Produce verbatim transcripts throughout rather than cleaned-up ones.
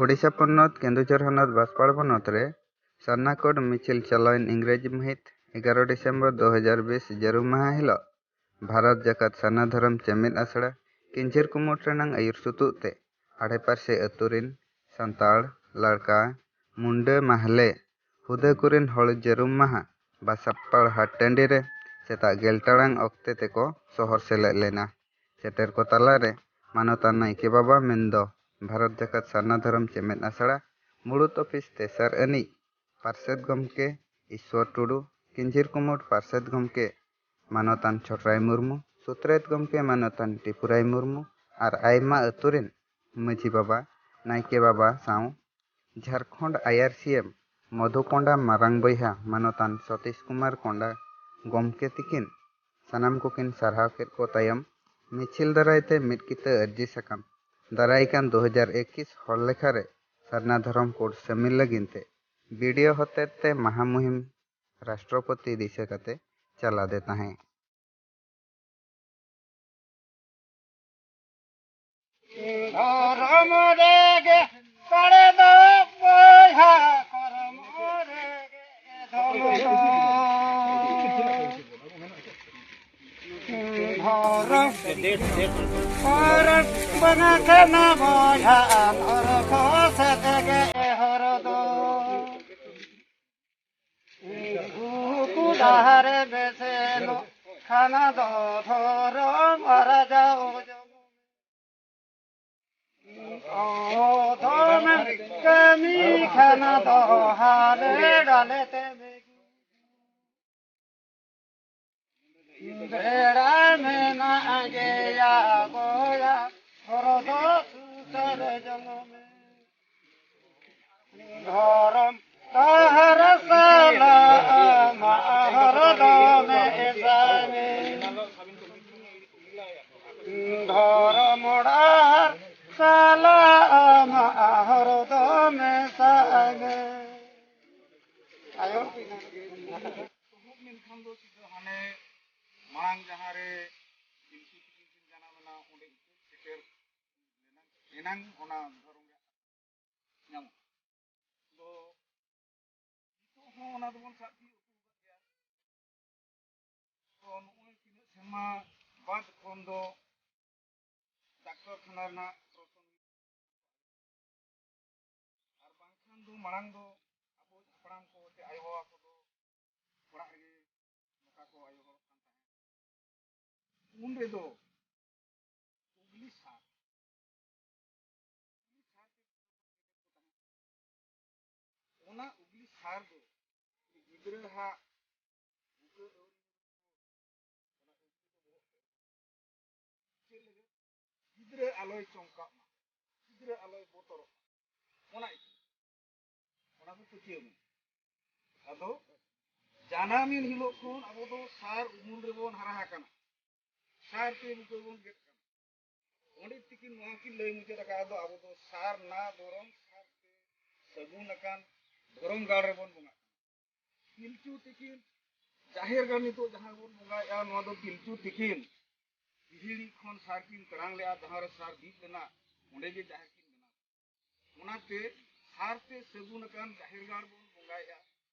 ᱳᱰᱤᱥᱟ ᱯᱚᱱᱚᱛ ᱠᱮᱱᱫᱩᱡᱷᱚᱨ ᱦᱚᱱᱚᱛ ᱵᱟᱥᱯᱟᱲ ᱵᱚᱱᱚᱛ ᱨᱮ ᱥᱟᱨᱱᱟ ᱠᱳᱰ ᱢᱤᱪᱷᱤᱞ ᱪᱟᱞᱟᱣᱮᱱ ᱤᱝᱨᱮᱡᱤ ᱢᱟᱹᱦᱤᱛ ᱮᱜᱟᱨᱚ ᱰᱤᱥᱮᱢᱵᱚᱨ ᱫᱩ ᱦᱟᱡᱟᱨ ᱵᱤᱥ ᱡᱟᱹᱨᱩᱢ ᱢᱟᱦᱟ ᱦᱤᱞᱳᱜ ᱵᱷᱟᱨᱚᱛ ᱡᱟᱠᱟᱛ ᱥᱟᱨᱱᱟ ᱫᱷᱚᱨᱚᱢ ᱪᱮᱢᱮᱫ ᱟᱥᱲᱟ ᱠᱤᱧᱡᱷᱤᱨ ᱠᱩᱢᱩᱴ ᱨᱮᱱᱟᱝ ᱟᱹᱭᱩᱨ ᱥᱩᱛᱩᱜ ᱛᱮ ᱟᱲᱮ ᱯᱟᱥᱮ ᱟᱹᱛᱩ ᱨᱮᱱ ᱥᱟᱱᱛᱟᱲ, ᱞᱟᱲᱠᱟ, ᱢᱩᱱᱰᱟᱹ, ᱢᱟᱦᱞᱮ ᱦᱩᱫᱟᱹ ᱠᱚᱨᱮᱱ ᱦᱚᱲ ᱡᱟᱹᱨᱩᱢ ᱢᱟᱦᱟ ᱵᱟᱥᱟᱯᱟᱲ ᱦᱟᱴ ᱴᱟᱺᱰᱤ ᱨᱮ ᱥᱮᱛᱟᱜ ᱜᱮᱞ ᱴᱟᱲᱟᱝ ᱚᱠᱛᱮ ᱛᱮᱠᱚ ᱥᱚᱦᱚᱨ ᱥᱮᱞᱮᱫ ᱞᱮᱱᱟ᱾ ᱥᱮᱴᱮᱨ ᱠᱚ ᱛᱟᱞᱟᱨᱮ ᱢᱟᱱᱚᱛᱟᱱ ᱱᱟᱭᱠᱮ ᱵᱟᱵᱟ ᱢᱮᱱᱫᱚ ᱵᱷᱟᱨᱚᱛ ᱡᱟᱠᱟᱛ ᱥᱟᱨᱱᱟ ᱫᱷᱚᱨᱚᱢ ᱪᱮᱢᱮᱫ ᱟᱥᱲᱟ ᱢᱩᱲᱩᱫ ᱚᱯᱷᱤᱥ ᱛᱮᱥᱟᱨ ᱟᱹᱱᱤᱡ ᱯᱟᱨᱥᱮᱛ ᱜᱚᱢᱠᱮ ᱤᱥᱣᱚᱨ ᱴᱩᱰᱩ, ᱠᱤᱧᱡᱷᱤᱨ ᱠᱩᱢᱩᱴ ᱯᱟᱨᱥᱮᱛ ᱜᱚᱢᱠᱮ ᱢᱟᱱᱚᱛᱟᱱ ᱪᱷᱚᱴᱨᱟᱭ ᱢᱩᱨᱢᱩ, ᱥᱩᱛᱨᱮᱛ ᱜᱚᱢᱠᱮ ᱢᱟᱱᱚᱛᱟᱱ ᱴᱤᱯᱩᱨᱟᱭ ᱢᱩᱨᱢᱩ ᱟᱨ ᱟᱭᱢᱟ ᱟᱹᱛᱩ ᱨᱮᱱ ᱢᱟᱹᱡᱷᱤ ᱵᱟᱵᱟ, ᱱᱟᱭᱠᱮ ᱵᱟᱵᱟ ᱥᱟᱶ ᱡᱷᱟᱲᱠᱷᱚᱸᱰ ᱟᱭᱟᱨ ᱥᱤ ᱮᱢ ᱢᱚᱫᱷᱩ ᱯᱚᱸᱰᱟ ᱢᱟᱨᱟᱝ ᱵᱚᱭᱦᱟ ᱢᱟᱱᱚᱛᱟᱱ ᱥᱚᱛᱤᱥ ᱠᱩᱢᱟᱨ ᱠᱚᱸᱰᱟ ᱜᱚᱢᱠᱮ ᱛᱤᱠᱤᱱ ᱥᱟᱱᱟᱢ ᱠᱚᱠᱤᱱ ᱥᱟᱨᱦᱟᱣ ᱠᱮᱫ ᱠᱚ ᱛᱟᱭᱚᱢ ᱢᱤᱪᱷᱤᱞ ᱫᱟᱨᱟᱭ ᱛᱮ ᱢᱤᱫ ᱠᱤᱛᱟᱹ ᱟᱹᱨᱡᱤ ᱥᱟᱠᱟᱢ ᱫᱟᱨᱟᱭ ᱠᱟᱱ ᱫᱩ ᱦᱟᱡᱟᱨ ᱮᱠᱤᱥ ᱦᱚᱲ ᱞᱮᱠᱷᱟ ᱨᱮ ᱥᱟᱨᱱᱟ ᱫᱷᱚᱨᱚᱢ ᱠᱳᱰ ᱥᱟᱹᱢᱤᱞ ᱞᱟᱹᱜᱤᱫ ᱛᱮ ᱵᱤ ᱰᱤ ᱳ ᱦᱚᱛᱮᱛ ᱛᱮ ᱢᱟᱦᱟ ᱢᱩᱦᱤᱢ ᱨᱟᱥᱴᱨᱚᱯᱚᱛᱤ ᱫᱤᱥᱟᱹ ᱠᱟᱛᱮ ᱪᱟᱞᱟᱫᱮ ᱛᱟᱦᱮᱸᱫ᱾ ᱫᱷᱚᱨᱚᱢ ᱨᱮᱜᱮ ᱫᱟᱲᱮ ᱫᱚ ᱵᱚᱭᱦᱟ, ᱠᱚᱨᱢᱚ ᱨᱮᱜᱮ ᱫᱷᱚᱱ ᱫᱚ᱾ ᱫᱷᱚᱨᱚᱢ ᱯᱚᱨᱚᱵᱽ ᱵᱟᱝᱟ ᱠᱟᱱᱟ ᱵᱚᱭᱦᱟ, ᱱᱚᱨᱠᱚ ᱥᱮᱫ ᱜᱮ ᱦᱚᱨ ᱫᱚ᱾ ᱩᱱᱠᱩ ᱰᱟᱦᱟᱨ ᱵᱮᱥᱮᱱᱚᱜ ᱠᱷᱟᱱ ᱫᱚ ᱫᱷᱚᱨᱚᱢ ᱟᱨᱡᱟᱣ ᱡᱚᱝ ᱢᱮ᱾ ᱚ ᱫᱷᱚᱨᱚᱢ ᱠᱟᱹᱢᱤ ᱠᱷᱟᱱ ᱫᱚ ᱦᱟᱞᱮ ᱰᱟᱞᱮ ᱛᱮ ᱢᱮ᱾ ᱵᱮᱲᱟ ᱢᱮᱱᱟᱜ ᱜᱮᱭᱟ ᱵᱚᱭᱟ, ᱦᱚᱨ ᱫᱚ ᱥᱩᱥᱟᱹᱨ ᱡᱚᱝ ᱢᱮ᱾ ᱫᱷᱚᱨᱚᱢ ᱰᱟᱦᱟᱨ ᱥᱟᱞᱟᱜ ᱟᱢᱟᱜ ᱦᱚᱨ ᱫᱚ ᱢᱮᱥᱟᱭ ᱢᱮ᱾ ᱫᱷᱚᱨᱚᱢ ᱰᱟᱦᱟᱨ ᱥᱟᱞᱟᱜ ᱟᱢᱟᱜ ᱦᱚᱨ ᱫᱚ ᱢᱮᱥᱟᱭ ᱢᱮ᱾ ᱟᱭᱳ᱾ ᱮᱛᱚᱦᱚᱵ ᱞᱮᱱᱠᱷᱟᱱ ᱫᱚ ᱥᱤᱫᱷᱟᱹ ᱦᱟᱱᱮ ᱢᱟᱲᱟᱝ ᱡᱟᱦᱟᱸ ᱨᱮ ᱡᱤᱞ ᱩᱛᱩ ᱛᱤᱠᱤᱱ ᱠᱤᱱ ᱡᱟᱱᱟᱢ ᱮᱱᱟ, ᱚᱸᱰᱮ ᱩᱛᱟᱹᱨ ᱥᱮᱴᱮᱨ ᱞᱮᱱᱟᱝ ᱚᱱᱟ ᱫᱷᱚᱨᱚᱢ ᱨᱮᱭᱟᱜ ᱫᱚᱵᱚᱱ ᱥᱟᱵ ᱛᱤᱭᱳᱜ ᱦᱚᱴᱚ ᱟᱠᱟᱫ ᱜᱮᱭᱟ᱾ ᱛᱚ ᱱᱚᱜᱼᱚᱭ ᱛᱤᱱᱟᱹᱜ ᱥᱮᱨᱢᱟ ᱵᱟᱫ ᱠᱷᱚᱱ ᱫᱚ ᱰᱟᱠᱛᱚᱨ ᱠᱷᱟᱱᱟ ᱨᱮᱱᱟᱜ ᱯᱨᱚᱥᱚᱝᱜᱤᱠ ᱟᱨ ᱵᱟᱝᱠᱷᱟᱱ ᱫᱚ ᱢᱟᱲᱟᱝ ᱫᱚ ᱟᱵᱚ ᱦᱟᱯᱲᱟᱢ ᱠᱚ ᱥᱮ ᱟᱭᱳ ᱵᱟᱵᱟ ᱠᱚᱫᱚ ᱚᱲᱟᱜ ᱨᱮᱜᱮ ᱱᱚᱝᱠᱟ ᱠᱚ ᱟᱭᱳ ᱦᱚᱲᱚᱜ ᱠᱟᱱ ᱛᱟᱦᱮᱸᱫ᱾ ᱩᱱ ᱨᱮᱫᱚ ᱩᱜᱽᱞᱤ ᱥᱟᱨ, ᱩᱜᱽᱞᱤ ᱥᱟᱨ ᱛᱮ ᱚᱱᱟ ᱩᱜᱽᱞᱤ ᱥᱟᱨ ᱫᱚ ᱜᱤᱫᱽᱨᱟᱹ ᱦᱟᱜ ᱵᱩᱠᱟᱹ ᱟᱹᱣᱨᱤ ᱪᱮᱫ ᱞᱟᱹᱜᱤᱫ? ᱜᱤᱫᱽᱨᱟᱹ ᱟᱞᱚᱭ ᱪᱚᱢᱠᱟᱜ ᱢᱟ, ᱜᱤᱫᱽᱨᱟᱹ ᱟᱞᱚᱭ ᱵᱚᱛᱚᱨᱚᱜ ᱢᱟ, ᱚᱱᱟ ᱤᱭᱟᱹᱛᱮ ᱚᱱᱟ ᱠᱚ ᱯᱟᱹᱛᱭᱟᱹᱣ ᱢᱮ᱾ ᱟᱫᱚ ᱡᱟᱱᱟᱢᱮᱱ ᱦᱤᱞᱳᱜ ᱠᱷᱚᱱ ᱟᱵᱚ ᱫᱚ ᱥᱟᱨ ᱩᱢᱩᱞ ᱨᱮᱵᱚᱱ ᱦᱟᱨᱟ ᱟᱠᱟᱱᱟ᱾ ᱥᱟᱨ ᱛᱮ ᱵᱩᱠᱟᱹ ᱵᱚᱱ ᱜᱮᱫ ᱠᱟᱱᱟ᱾ ᱯᱚᱸᱰᱤᱛ ᱛᱤᱠᱤᱱ ᱱᱚᱣᱟ ᱠᱤᱱ ᱞᱟᱹᱭ ᱢᱩᱪᱟᱹᱫ ᱟᱠᱟᱫ ᱫᱚ, ᱟᱵᱚ ᱫᱚ ᱥᱟᱨᱱᱟ ᱫᱷᱚᱨᱚᱢ, ᱥᱟᱨ ᱛᱮ ᱥᱟᱹᱜᱩᱱ ᱟᱠᱟᱱ ᱫᱷᱚᱨᱚᱢ ᱜᱟᱲ ᱨᱮᱵᱚᱱ ᱵᱚᱸᱜᱟᱜ ᱠᱟᱱᱟ᱾ ᱯᱤᱞᱪᱩ ᱛᱤᱠᱤᱱ ᱡᱟᱦᱮᱨ ᱜᱟᱲ ᱱᱤᱛᱚᱜ ᱡᱟᱦᱟᱸ ᱵᱚᱱ ᱵᱚᱸᱜᱟᱭᱮᱫᱼᱟ, ᱱᱚᱣᱟ ᱫᱚ ᱯᱤᱞᱪᱩ ᱛᱤᱠᱤᱱ ᱯᱤᱦᱤᱲᱤ ᱠᱷᱚᱱ ᱥᱟᱨ ᱠᱤᱱ ᱛᱟᱲᱟᱝ ᱞᱮᱫᱼᱟ, ᱡᱟᱦᱟᱸ ᱨᱮ ᱥᱟᱨ ᱵᱤᱫ ᱞᱮᱱᱟ, ᱚᱸᱰᱮ ᱜᱮ ᱡᱟᱦᱮᱨ ᱠᱤᱱ ᱵᱮᱱᱟᱣ᱾ ᱚᱱᱟᱛᱮ ᱥᱟᱨ ᱛᱮ ᱥᱟᱹᱜᱩᱱ ᱟᱠᱟᱱ ᱡᱟᱦᱮᱨ ᱜᱟᱲ ᱵᱚᱱ ᱵᱚᱸᱜᱟᱭᱮᱫᱼᱟ,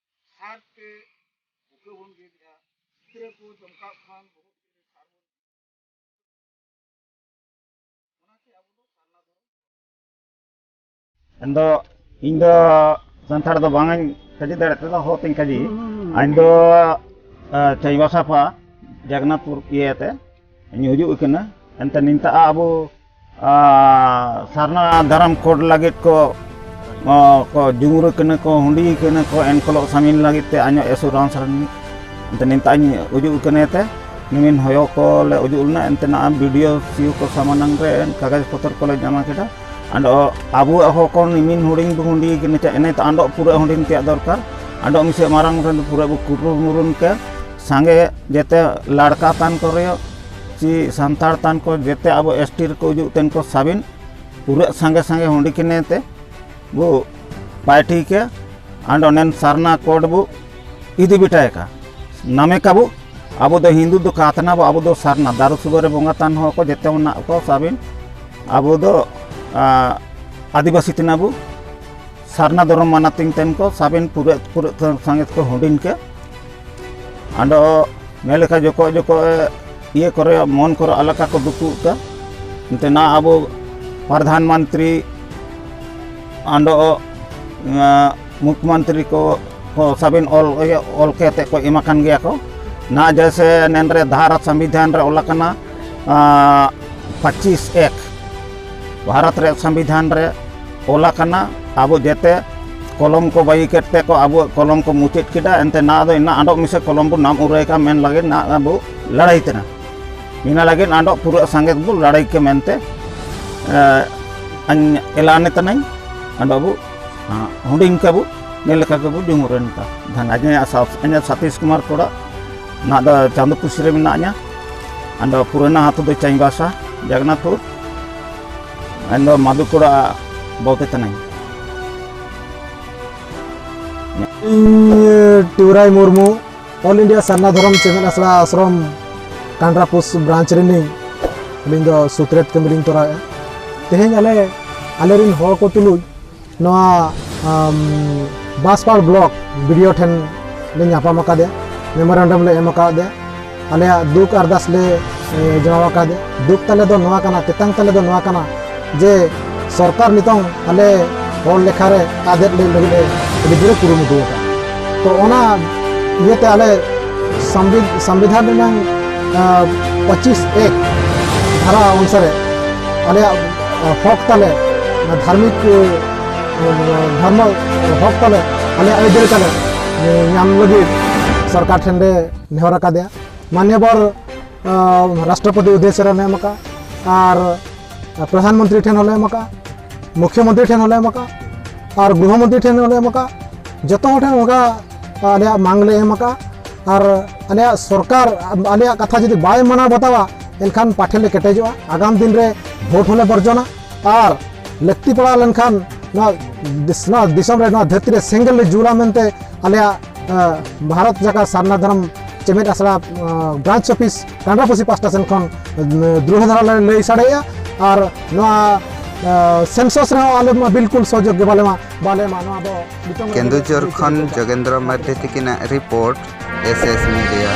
ᱥᱟᱨ ᱛᱮ ᱵᱩᱠᱟᱹ ᱵᱚᱱ ᱜᱮᱫᱮᱜᱼᱟ, ᱜᱤᱫᱽᱨᱟᱹ ᱠᱚ ᱪᱚᱢᱠᱟᱜ ᱠᱷᱟᱱ ᱵᱚᱦᱚᱜ ᱨᱮ ᱥᱟᱨ ᱵᱚᱱ ᱚᱱᱟᱛᱮ ᱟᱵᱚ ᱫᱚ ᱥᱟᱨᱱᱟ ᱫᱷᱚᱨᱚᱢ᱾ ᱤᱧ ᱫᱚ, ᱤᱧ ᱫᱚ ᱥᱟᱱᱛᱟᱲ ᱫᱚ ᱵᱟᱝ ᱤᱧ ᱠᱷᱟᱹᱡᱤ ᱫᱟᱲᱮᱭᱟᱜ ᱛᱮᱫᱚ ᱦᱚ ᱛᱤᱧ ᱠᱷᱟᱹᱡᱤ᱾ ᱤᱧ ᱫᱚ, ᱟ, ᱪᱟᱹᱭᱵᱟᱥᱟ ᱯᱟ ᱡᱟᱜᱱᱟᱛᱷᱯᱩᱨ ᱤᱭᱟᱹ ᱛᱮ ᱤᱧ ᱦᱤᱡᱩᱜ ᱠᱟᱱᱟ᱾ ᱮᱱᱛᱮ ᱱᱤᱛᱟᱜ ᱟᱵᱚ, ᱟ, ᱥᱟᱨᱱᱟ ᱫᱷᱚᱨᱚᱢ ᱠᱳᱰ ᱞᱟᱹᱜᱤᱫ ᱠᱚ, ᱟ, ᱠᱚ ᱡᱩᱢᱩᱨ ᱠᱟᱱᱟ ᱠᱚ, ᱦᱩᱸᱰᱤ ᱠᱟᱱᱟ ᱠᱚ, ᱮᱱᱠᱚᱞᱚᱜ ᱥᱟᱢᱤᱞ ᱞᱟᱹᱜᱤᱫ ᱛᱮ ᱟᱧᱚ ᱮᱥᱩᱨᱟᱱᱥ ᱨᱮᱱ ᱮᱱᱛᱮ ᱱᱤᱛᱟᱜ ᱤᱧ ᱩᱡᱩᱜ ᱠᱟᱱᱟ ᱛᱮ ᱱᱤᱢᱤᱱ ᱦᱚᱭᱚ ᱠᱚ ᱞᱮ ᱩᱡᱩᱜ ᱞᱮᱱᱟ᱾ ᱮᱱᱛᱮ ᱱᱚᱜᱼᱚᱭ ᱵᱤ ᱰᱤ ᱳ ᱥᱤ ᱳ ᱠᱚ ᱥᱟᱢᱟᱱᱟᱝ ᱨᱮ ᱠᱟᱜᱚᱡᱽ ᱯᱚᱛᱚᱨ ᱠᱚᱞᱮ ᱡᱚᱢᱟ ᱠᱮᱫᱟ᱾ ᱟᱫᱚ ᱟᱵᱚᱣᱟᱜ ᱦᱚᱸ ᱠᱚ ᱱᱤᱢᱤᱱ ᱦᱩᱰᱤᱧ ᱵᱚ ᱦᱩᱰᱤᱧ ᱠᱟᱱᱟ ᱪᱮ, ᱮᱱᱮ ᱛᱚ ᱟᱸᱰᱚᱜ ᱯᱩᱨᱟᱹᱜ ᱦᱩᱰᱤᱧ ᱛᱮᱭᱟᱜ ᱫᱚᱨᱠᱟᱨ᱾ ᱟᱸᱰᱚᱜ ᱢᱤᱥᱮ ᱢᱟᱨᱟᱝ ᱨᱮ ᱯᱩᱨᱟᱹ ᱵᱚ ᱠᱩᱨᱩᱢᱩᱨᱩᱱ ᱠᱮ ᱥᱟᱸᱜᱮ ᱡᱮᱛᱮ ᱞᱟᱲᱠᱟ ᱛᱟᱱ ᱠᱚ ᱨᱮᱭᱚ ᱪᱤ ᱥᱟᱱᱛᱟᱲ ᱛᱟᱱ ᱠᱚ ᱡᱮᱛᱮ ᱟᱵᱚ ᱮᱥ ᱴᱤ ᱨᱮᱠᱚ ᱩᱡᱩᱜ ᱛᱮᱱ ᱠᱚ ᱥᱟᱵᱤᱱ ᱯᱩᱨᱟᱹ ᱥᱟᱸᱜᱮ ᱥᱟᱸᱜᱮ ᱦᱩᱰᱤᱧ ᱠᱟᱱᱟ ᱛᱮ ᱵᱚ ᱯᱟᱭᱴᱷᱤ ᱠᱮ ᱟᱸᱰᱚ ᱱᱮᱱ ᱥᱟᱨᱱᱟ ᱠᱳᱰ ᱵᱚ ᱤᱫᱤ ᱵᱤᱴᱟᱭ ᱠᱟ ᱱᱟᱢᱮ ᱠᱟᱵᱚ᱾ ᱟᱵᱚ ᱫᱚ ᱦᱤᱱᱫᱩ ᱫᱚ ᱠᱟᱛᱱᱟ ᱵᱚ, ᱟᱵᱚ ᱫᱚ ᱥᱟᱨᱱᱟ ᱫᱟᱨᱩ ᱥᱩᱵᱟᱹ ᱨᱮ ᱵᱚᱸᱜᱟ ᱛᱟᱱ ᱦᱚᱸ ᱠᱚ ᱡᱮᱛᱮ ᱢᱮᱱᱟᱜ ᱠᱚ ᱥᱟᱵᱤᱱ᱾ ᱟᱵᱚ ᱫᱚ, ᱟ, ᱟᱹᱫᱤᱵᱟᱹᱥᱤ ᱛᱮᱱᱟ ᱵᱚ᱾ ᱥᱟᱨᱱᱟ ᱫᱷᱚᱨᱚᱢ ᱢᱟᱱᱟᱛᱤᱧ ᱛᱮᱱ ᱠᱚ ᱥᱟᱵᱮᱱ ᱯᱩᱨᱟᱹ ᱯᱩᱨᱟᱹ ᱥᱟᱸᱜᱮᱛ ᱠᱚ ᱦᱩᱰᱤᱧ ᱠᱮ᱾ ᱟᱫᱚ ᱱᱮ ᱞᱮᱠᱟ ᱡᱚᱠᱚ ᱡᱚᱠᱚ ᱤᱭᱟᱹ ᱠᱚᱨᱮ ᱢᱚᱱ ᱠᱚᱨᱮ ᱟᱞᱟᱠᱟ ᱠᱚ ᱫᱩᱠᱩ ᱩᱛᱟ᱾ ᱮᱱᱛᱮ ᱱᱟ ᱟᱵᱚ ᱯᱨᱚᱫᱷᱟᱱ ᱢᱚᱱᱛᱨᱤ ᱟᱸᱰᱚ ᱢᱩᱠᱷᱭᱚᱢᱚᱱᱛᱨᱤ ᱠᱚ ᱠᱚ ᱥᱟᱵᱤᱱ ᱚᱞ ᱚᱞ ᱠᱟᱛᱮ ᱠᱚ ᱮᱢᱟ ᱠᱟᱱ ᱜᱮᱭᱟ ᱠᱚ᱾ ᱱᱟ ᱡᱮᱥᱮ ᱱᱮᱱ ᱨᱮ ᱫᱷᱟᱨᱟ ᱥᱚᱝᱵᱤᱫᱷᱟᱱ ᱨᱮ ᱚᱞ ᱟᱠᱟᱱᱟ ᱯᱚᱸᱪᱤᱥ ᱮᱠ ᱵᱷᱟᱨᱚᱛ ᱨᱮ ᱥᱚᱝᱵᱤᱫᱷᱟᱱ ᱨᱮ ᱚᱞ ᱟᱠᱟᱱᱟ᱾ ᱟᱵᱚ ᱡᱮᱛᱮ ᱠᱚᱞᱚᱢ ᱠᱚ ᱵᱟᱹᱜᱤ ᱠᱮᱫ ᱛᱮ ᱠᱚ ᱟᱵᱚ ᱠᱚᱞᱚᱢ ᱠᱚ ᱢᱩᱪᱟᱹᱫ ᱠᱮᱫᱟ᱾ ᱮᱱᱛᱮ ᱱᱟ ᱫᱚ ᱤᱱᱟ ᱟᱸᱰᱚ ᱢᱤᱥᱮ ᱠᱚᱞᱚᱢ ᱵᱚ ᱱᱟᱢ ᱩᱨᱟᱹᱭ ᱠᱟᱜ ᱢᱮᱱ ᱞᱟᱹᱜᱤᱫ ᱱᱟ ᱟᱵᱚ ᱞᱟᱹᱲᱦᱟᱹᱭ ᱛᱮᱱᱟ᱾ ᱤᱱᱟ ᱞᱟᱹᱜᱤᱫ ᱟᱸᱰᱚ ᱯᱩᱨᱟᱹ ᱥᱟᱸᱜᱮ ᱵᱚ ᱞᱟᱹᱲᱦᱟᱹᱭ ᱠᱮ ᱢᱮᱱᱛᱮ ᱮᱞᱟᱱ ᱛᱟᱱᱟᱧ᱾ ᱟᱸᱰᱚ ᱵᱚ ᱦᱩᱰᱤᱧ ᱠᱟᱵᱚ ᱱᱮ ᱞᱮᱠᱟ ᱜᱮᱵᱚ ᱡᱩᱢᱩᱨᱮᱱ ᱠᱟ᱾ ᱫᱷᱟᱱ ᱟᱡ ᱥᱟᱛᱤᱥ ᱠᱩᱢᱟᱨ ᱠᱚᱲᱟ ᱱᱟ ᱫᱚ ᱪᱟᱸᱫᱚ ᱯᱩᱥᱤ ᱨᱮ ᱢᱮᱱᱟᱜ ᱧᱟ᱾ ᱟᱸᱰᱚ ᱯᱩᱨᱟᱹᱱᱟ ᱦᱟᱛᱩ ᱫᱚ ᱪᱟᱸᱭᱵᱟᱥᱟ ᱡᱚᱜᱚᱱᱱᱟᱛᱷᱯᱩᱨ᱾ ᱟᱸᱰᱚ ᱢᱟᱫᱩ ᱠᱚᱲᱟ ᱵᱚᱛᱮ ᱛᱟᱱᱟᱧ᱾ ᱤᱧ ᱴᱤᱣᱨᱟᱭ ᱢᱩᱨᱢᱩ, ᱚᱞ ᱤᱱᱰᱤᱭᱟ ᱥᱟᱨᱱᱟ ᱫᱷᱚᱨᱚᱢ ᱪᱮᱢᱮᱫ ᱟᱥᱲᱟ ᱟᱥᱨᱚᱢ ᱠᱟᱱᱰᱨᱟᱯᱩᱥ ᱵᱨᱟᱧᱪ ᱨᱤᱱᱤᱡ ᱟᱹᱞᱤᱧ ᱫᱚ ᱥᱩᱛᱨᱮᱛ ᱠᱟᱹᱢᱤ ᱞᱤᱧ ᱛᱚᱨᱟᱣᱮᱫᱼᱟ᱾ ᱛᱮᱦᱮᱧ ᱟᱞᱮ ᱟᱞᱮᱨᱮᱱ ᱦᱚᱲ ᱠᱚ ᱛᱩᱞᱩᱡ ᱱᱚᱣᱟ ᱵᱟᱸᱥᱯᱟᱲ ᱵᱞᱚᱠ ᱵᱤ ᱰᱤ ᱳ ᱴᱷᱮᱱ ᱞᱮ ᱧᱟᱯᱟᱢ ᱟᱠᱟᱫᱮᱭᱟ, ᱢᱮᱢᱳᱨᱮᱱᱰᱟᱢ ᱞᱮ ᱮᱢ ᱟᱠᱟᱫᱮᱭᱟ᱾ ᱟᱞᱮᱭᱟᱜ ᱫᱩᱠ ᱟᱨᱫᱟᱥ ᱞᱮ ᱡᱟᱱᱟᱣ ᱟᱠᱟᱫᱮᱭᱟ᱾ ᱫᱩᱠ ᱛᱟᱞᱮ ᱫᱚ ᱱᱚᱣᱟ ᱠᱟᱱᱟ, ᱛᱮᱛᱟᱝ ᱛᱟᱞᱮ ᱫᱚ ᱱᱚᱣᱟ ᱠᱟᱱᱟ ᱡᱮ ᱥᱚᱨᱠᱟᱨ ᱱᱤᱛᱚᱝ ᱟᱞᱮ ᱦᱚᱲ ᱞᱮᱠᱷᱟ ᱨᱮ ᱟᱫᱮᱨ ᱞᱟᱹᱜᱤᱫ ᱮ ᱟᱹᱰᱤ ᱡᱳᱨᱮ ᱠᱩᱨᱩᱢᱩᱴᱩ ᱟᱠᱟᱫᱟ᱾ ᱛᱚ ᱚᱱᱟ ᱤᱭᱟᱹᱛᱮ ᱟᱞᱮ ᱥᱚᱝᱵᱤᱫᱷᱟᱱ ᱨᱮᱱᱟᱜ ᱯᱚᱸᱪᱤᱥ ᱮᱠ ᱫᱷᱟᱨᱟ ᱚᱱᱩᱥᱟᱨᱮ ᱟᱞᱮᱭᱟᱜ ᱦᱚᱠ ᱛᱟᱞᱮ, ᱫᱷᱟᱨᱢᱤᱠ ᱫᱷᱚᱨᱢᱚ ᱦᱚᱠ ᱛᱟᱞᱮ, ᱟᱞᱮᱭᱟᱜ ᱟᱹᱭᱫᱟᱹᱨᱤ ᱛᱟᱞᱮ ᱧᱟᱢ ᱞᱟᱹᱜᱤᱫ ᱥᱚᱨᱠᱟᱨ ᱴᱷᱮᱱ ᱞᱮ ᱱᱮᱦᱚᱨ ᱟᱠᱟᱫᱮᱭᱟ᱾ ᱢᱟᱱᱱᱤᱭᱚ ᱵᱚᱨ ᱨᱟᱥᱴᱨᱚᱯᱚᱛᱤ ᱩᱫᱽᱫᱮᱥᱥᱚ ᱨᱮ ᱞᱮ ᱮᱢ ᱟᱠᱟᱫᱼᱟ ᱟᱨ ᱯᱨᱚᱫᱷᱟᱱ ᱢᱚᱱᱛᱨᱤ ᱴᱷᱮᱱ ᱦᱚᱸᱞᱮ ᱮᱢ ᱟᱠᱟᱫᱼᱟ, ᱢᱩᱠᱷᱭᱚ ᱢᱚᱱᱛᱨᱤ ᱴᱷᱮᱱ ᱦᱚᱸᱞᱮ ᱮᱢ ᱟᱠᱟᱫᱼᱟ ᱟᱨ ᱜᱨᱚᱦᱚ ᱢᱚᱱᱛᱨᱤ ᱴᱷᱮᱱ ᱦᱚᱸᱞᱮ ᱮᱢ ᱟᱠᱟᱫᱼᱟ᱾ ᱡᱚᱛᱚ ᱦᱚᱲ ᱴᱷᱮᱱ ᱚᱱᱠᱟ ᱟᱞᱮᱭᱟᱜ ᱢᱟᱝ ᱞᱮ ᱮᱢ ᱟᱠᱟᱫᱼᱟ ᱟᱨ ᱟᱞᱮᱭᱟᱜ ᱥᱚᱨᱠᱟᱨ ᱟᱞᱮᱭᱟᱜ ᱠᱟᱛᱷᱟ ᱡᱩᱫᱤ ᱵᱟᱭ ᱢᱟᱱᱟᱣ ᱵᱟᱛᱟᱣᱟ, ᱮᱱᱠᱷᱟᱱ ᱯᱟᱴᱷᱮ ᱞᱮ ᱠᱮᱴᱮᱡᱚᱜᱼᱟ᱾ ᱟᱜᱟᱢ ᱫᱤᱱ ᱨᱮ ᱵᱷᱳᱴ ᱦᱚᱸᱞᱮ ᱵᱚᱨᱡᱚᱱᱟ ᱟᱨ ᱞᱟᱹᱠᱛᱤ ᱯᱟᱲᱟᱣ ᱞᱮᱱᱠᱷᱟᱱ ᱱᱚᱣᱟ ᱫᱤᱥ-, ᱱᱚᱣᱟ ᱫᱤᱥᱚᱢ ᱨᱮ, ᱱᱚᱣᱟ ᱫᱷᱟᱹᱨᱛᱤ ᱨᱮ ᱥᱮᱸᱜᱮᱞ ᱞᱮ ᱡᱩᱞᱟ ᱢᱮᱱᱛᱮ ᱟᱞᱮᱭᱟᱜ ᱵᱷᱟᱨᱚᱛ ᱡᱟᱠᱟᱛ ᱥᱟᱨᱱᱟ ᱫᱷᱚᱨᱚᱢ ᱪᱮᱢᱮᱫ ᱟᱥᱲᱟ ᱵᱨᱟᱧᱪ ᱚᱯᱷᱤᱥ ᱠᱟᱸᱰᱨᱟᱯᱩᱥᱤ ᱯᱟᱥᱴᱟ ᱥᱮᱱ ᱠᱷᱚᱱ ᱫᱨᱩᱲᱦᱚ ᱫᱷᱟᱨᱟ ᱞᱮ ᱞᱟᱹᱭ ᱥᱟᱰᱮᱭᱮᱜᱼᱟ᱾ ᱟᱨ ᱱᱚᱣᱟ ᱥᱮᱱᱥᱟᱥ ᱨᱮᱦᱚᱸ ᱟᱞᱮ ᱢᱟ ᱵᱤᱞᱠᱩᱞ ᱥᱚᱦᱚᱡᱳᱜᱽ ᱜᱮ ᱵᱟᱞᱮ ᱮᱢᱟ, ᱵᱟᱞᱮ ᱮᱢᱟ᱾ ᱱᱚᱣᱟ ᱫᱚ ᱱᱤᱛᱚᱝ ᱠᱮᱸᱫᱩᱡᱷᱚᱨ ᱠᱷᱚᱱ ᱡᱳᱜᱮᱱᱫᱨᱚ ᱢᱟᱨᱰᱤ ᱛᱤᱠᱤᱱᱟᱜ ᱨᱤᱯᱳᱨᱴ, ᱮᱥ ᱮᱥ ᱢᱤᱰᱤᱭᱟ᱾